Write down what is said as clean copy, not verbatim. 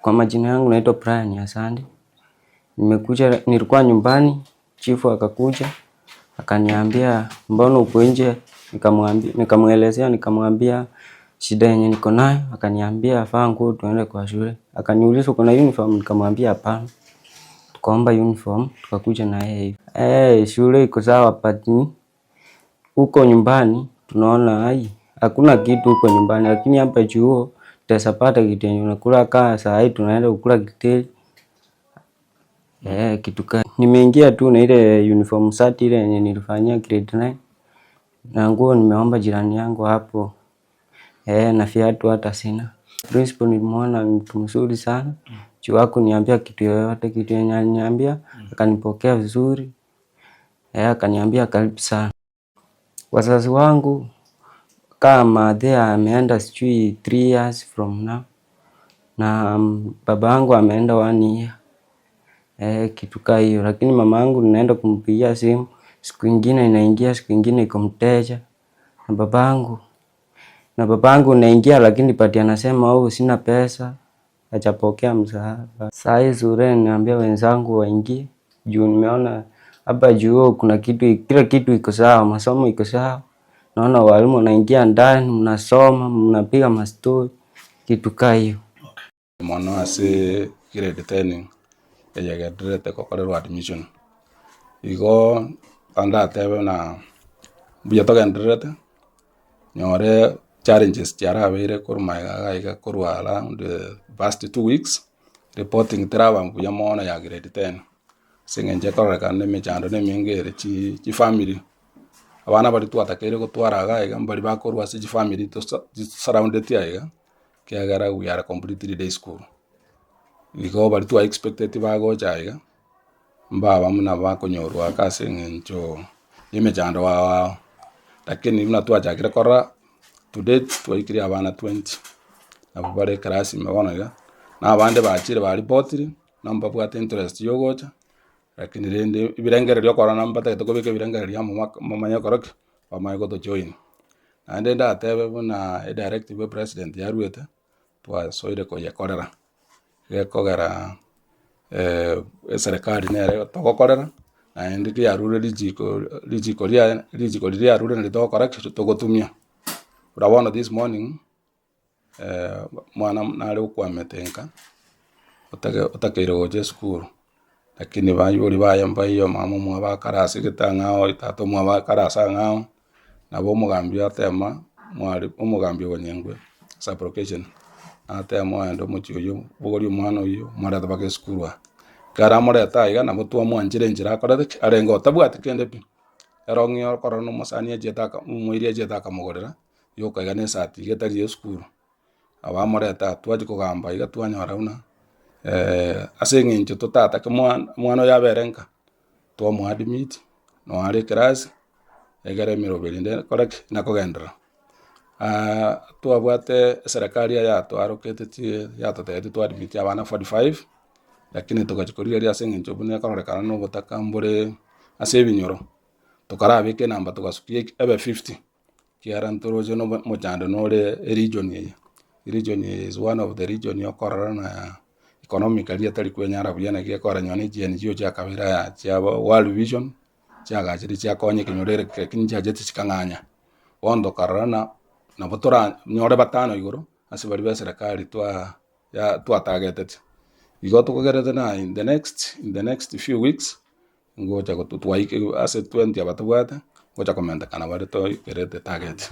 Kwa majina yangu naitwa Brian Asande. Nimekuja, nilikuwa nyumbani, chifu akakuja akaniambia mbona uko nje? Nikamwambia, nikamuelezea, nikamwambia shida yenye niko nayo, akaniambia vaa nguo tuende kwa shule. Akaniuliza uko na uniform? Nikamwambia hapana. Tukaomba uniform tukakuja na yeye hivi. Eh, shule iko sawa but huko nyumbani tunaona ai hakuna kitu huko nyumbani, lakini hapa chuo utaweza kitu yenye unakula. Kaa saa hii tunaenda kukula githeri eh, kitu ka nimeingia tu na ile uniform sati ile yenye nilifanyia grade 9 na nguo nimeomba jirani yangu hapo eh, na viatu hata sina. Principal nilimwona mtu mzuri sana juu hakuniambia kitu yoyote, kitu yenye aliniambia akanipokea vizuri eh, akaniambia karibu sana. Wazazi wangu kama mathe ameenda sijui 3 years from now na baba yangu ameenda one year eh, kitu kaa hiyo, lakini mama yangu ninaenda kumpigia simu siku ingine inaingia, siku ingine iko mteja na babangu na babangu naingia, lakini pati anasema oh, sina pesa, hajapokea msaada. Saa hii shule niambia wenzangu waingie juu nimeona hapa juu kuna kitu, kila kitu iko sawa, masomo iko sawa. Naona walimu wanaingia ndani, mnasoma, mnapiga mastori, kitu kaa hiyo. Mono ase grade ten eyegendererete gokorerwa admission. Igo ndatebe ng'a mbuya togendererete, nyore challenges chiarabeire korwa magega iga iga korwa around past 2 weeks, reporting teraba mbuya mono ya grade 10. Ase eng'encho ekororekana na emechando na emenge ere chi chifamiri, abana baria twatakeire gotwara iga iga mbari bakorwa ase chifamiri tosa chisurroundeti aiga, ekiagera we are completely day school. Igo baria twa expecteti bagocha iga, mbaba buna bakonyorwa aka ase eng'encho ya emechando ao ao. Lakini buna twachakire korora, to date twaikire abana 20, nabwo bare eclass ime bono iga, na abande bachire baripotire, na mbabwate interest ya ogocha, lakini rende ebirengererio okorora mbatagete kobeka ebirengererio amo baka bamanye gokora ki, bamanye gotojoin. Naende ndatebe buna edirective ya president yarwete, twasoire koyekorera, gekogera eserekari nere togokorera, naende kiyarure richiko richiko riaye richiko riria riarure nario togokora ki, togotumia. Buna bono this morning, mwana nare okwamete nka, otage otakeire gocha esukuru, lakini baibori baye mbaiyo mama omwabo akare ase egetang'ao tata omwabo akare ase ang'ao, nabo omogambi atema mwari omogambi obonyengwe sub-location, natema oende omochie oywo bogoria omwana oywo omorete mpaka esukuru aa. Ekero amorete aiga nabo twamwanchera enchera akorete ki, arenge otabwati kende pi, erong'i okorora na omosani achiete aka omoiri achiete akamogorera, yoka iga na esati iga etari ya esukuru, nabo amorete aa twachia kogamba iga twanyora buna ase eng'encho totatake mwana omwana oyo abere nka, twamoadmit, noo are eclass, egere emeroberi ende ekore ki, nakogenderera. Twabwate eserekari eye yatwaroketetie yatotebetie twaadmit abana 45, lakini togachia korigereria ase eng'encho buna ekororekana na obotaka mbore ase ebinyoro, tokarabeka enamba togasukia ebe 50, ekiagera ntoroche na omochando nore eregion eye, eregion eye is one of the region okorora na economically etari kwenyara buya naki ekora nonye na chiNGO chiakabeire aya chiabo World Vision, chiagachire chiakonya ekenyoro ere lakini nchiachete chikang'anya. Bono tokarora ng'a nabo toranyore batano igoro, ase baria ba eserekari twa ya twatageteti. Igo tokogerete ng'a in the next in the next few weeks, ngocha gotu twaike ase 20 aba tobwate, ngocha komentekana bare toikerete target.